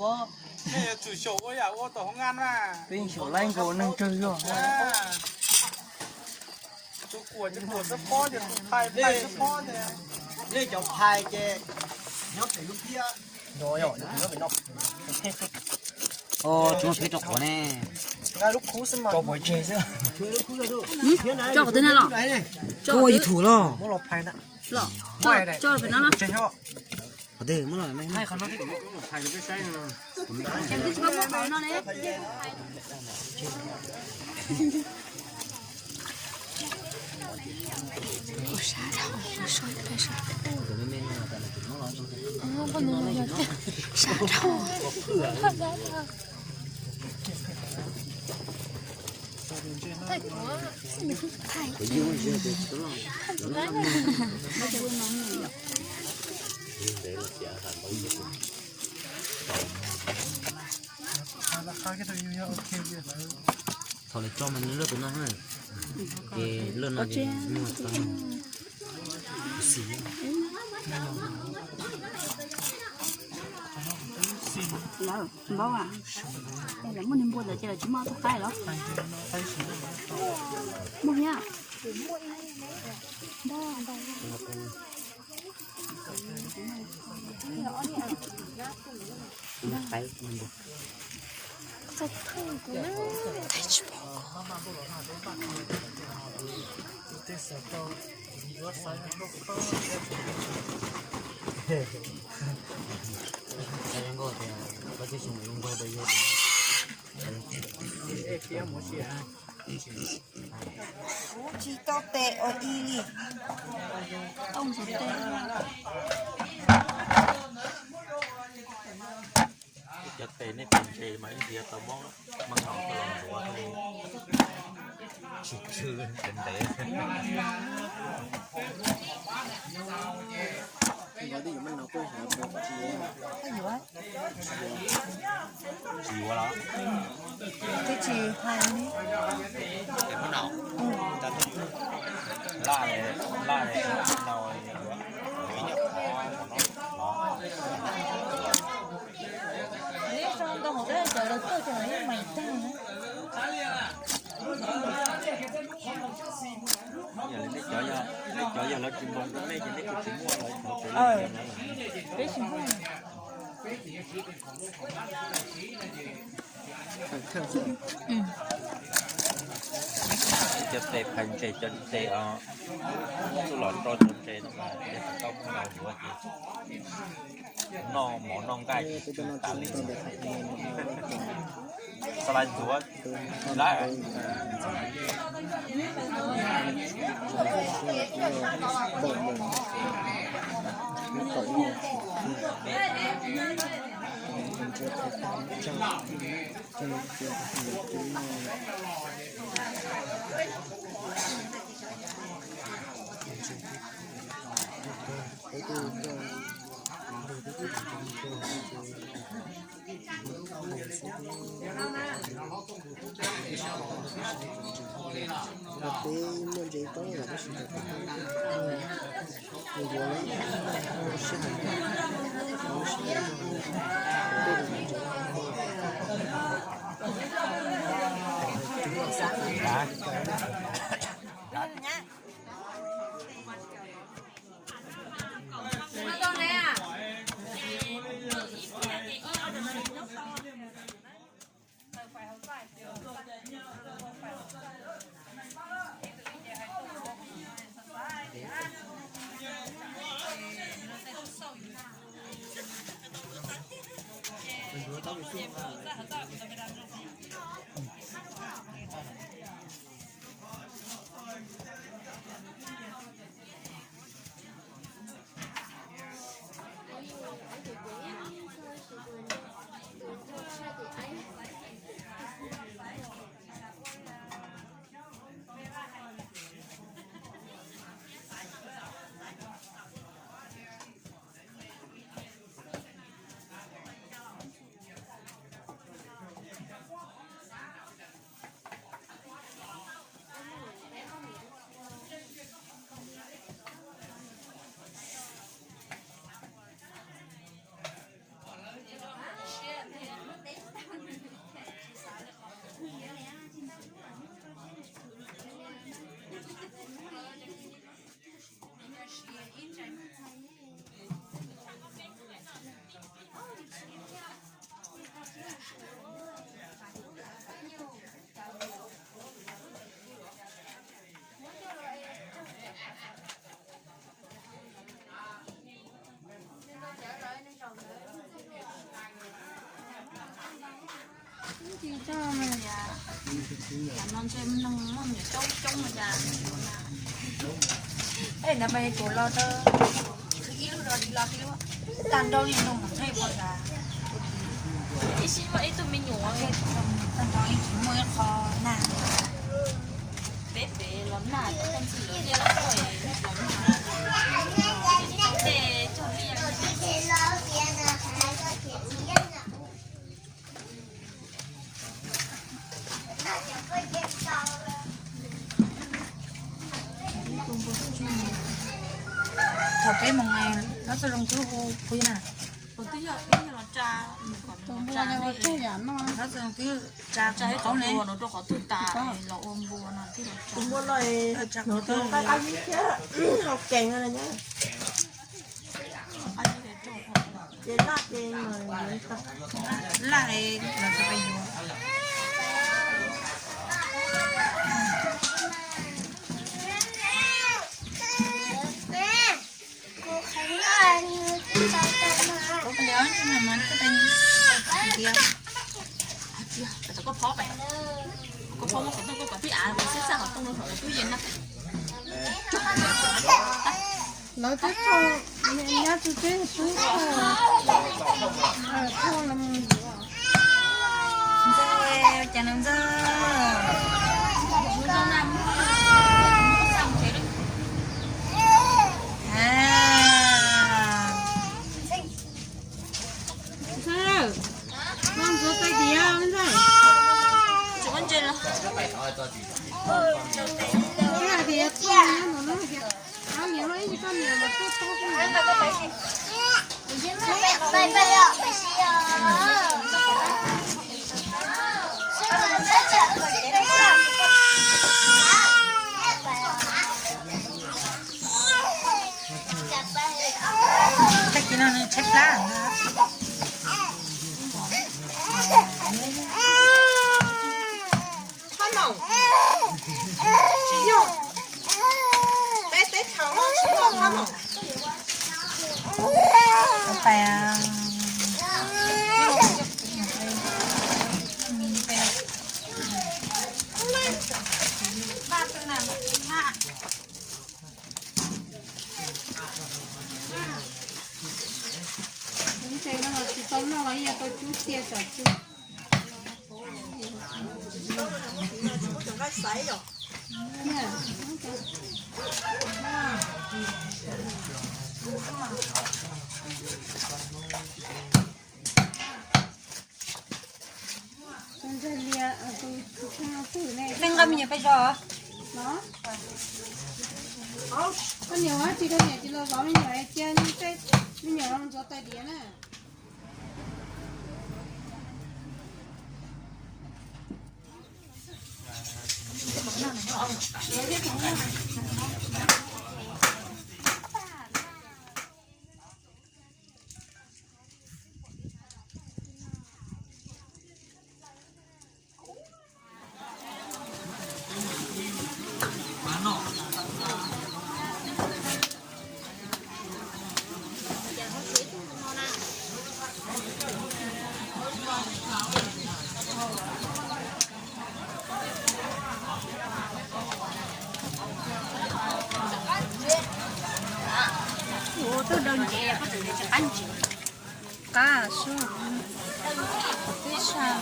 Nej yuav tsum xyaum ua yam ua tom hoob nab na. Peb xyaum laib nkaus neeg tsawg zog. Tus kuam ces kuam xab phob ces tus phais phais xab phob ces. Nej cov phais ces nyob pem lub phiab. Os, tsis muaj phiab rau quav ne. Nqa lub khub xwb mas. Rau quav tseg xwb. Tso qhov twg na los? Koj ua YouTube los? Muab los phais na. Los, tso pem no los. Qhov twg muab los? Thaum lawv tso mas nws luaj tus no na, ces luaj no ces muag tau. Lawv npau a, lawv muaj niag npua ntawd ces lawv tsis muaj tub qaib los? Muaj thiab. Kuv tsis tau tes ua i li. Cov tes nej tes ntse mas ib ntsis tau muab maj nkaus los ntxuav thiaj li tsis tsw ntev ntev. Tsis yuav los? Twb tsis hais li. Laj, laj, cov yog lawv tsis npau rau nej ces nej kuj tsis muaj lawv cov tes. Peb tsis muaj. Cov tes phais ntses, cov tes os, tuaj los rau cov ntses no mas yog tsis tau muaj los yuav ces noj mov noj nqaij tsis tsw tas li. Xa lais ntxuav lawm. Peb muaj ntses tau los tab sis nws yuav lawm, muaj sij hawm, muaj sij hawm zog, tej ntses. Tam no ntshe neeg muaj me nyuam coob coob no cas. Es ntawd mas kuv los rau ib lub, los ib lub, tag nrho li no mus ntshe puas tas. Ib sij muaj ib tug me nyuam, tag nrho li tsis muaj ib qho nag. Peb pem los nag, tag kis los thiaj los tuaj los nag. Tej cog liaj. Thaum peb mus, Hlob Txawj Zoo twb hu phooj ywg na. Twb yog, twb yog los tsa, Hlob Txawj Zoo twb tsa qhov qaub ne, los ua npua no twb los tsa. Tus npua no, tsa qhov qaub qab yib thiab hau kees no na. Ces laj ces laj los tsis pab yuav. Lawv twb thauj, nyab tsis teb twb thauj, thauj los. Ntxawg, cas no Ntxawg? Ntxawg, no ntxuav tais diav Ntxawg. Tis tias no no, niam no ib tsis koj niam los tuaj tau. Tag kis no nws tshaib plab. Tsis yog peb teb chaws no tsis muaj thab maum. Tsis tau noj los yog tau cub cia tsam tsis. Tej nqa me nyuam pes zos. Koj niam ua tsis, koj niam tsis los zov me nyuam, cia me nyuam ntxuav tais diav na. Ua tuaj daws ntsev, koj tseem tias tsis qab ntsev. Qab sub, twb sab.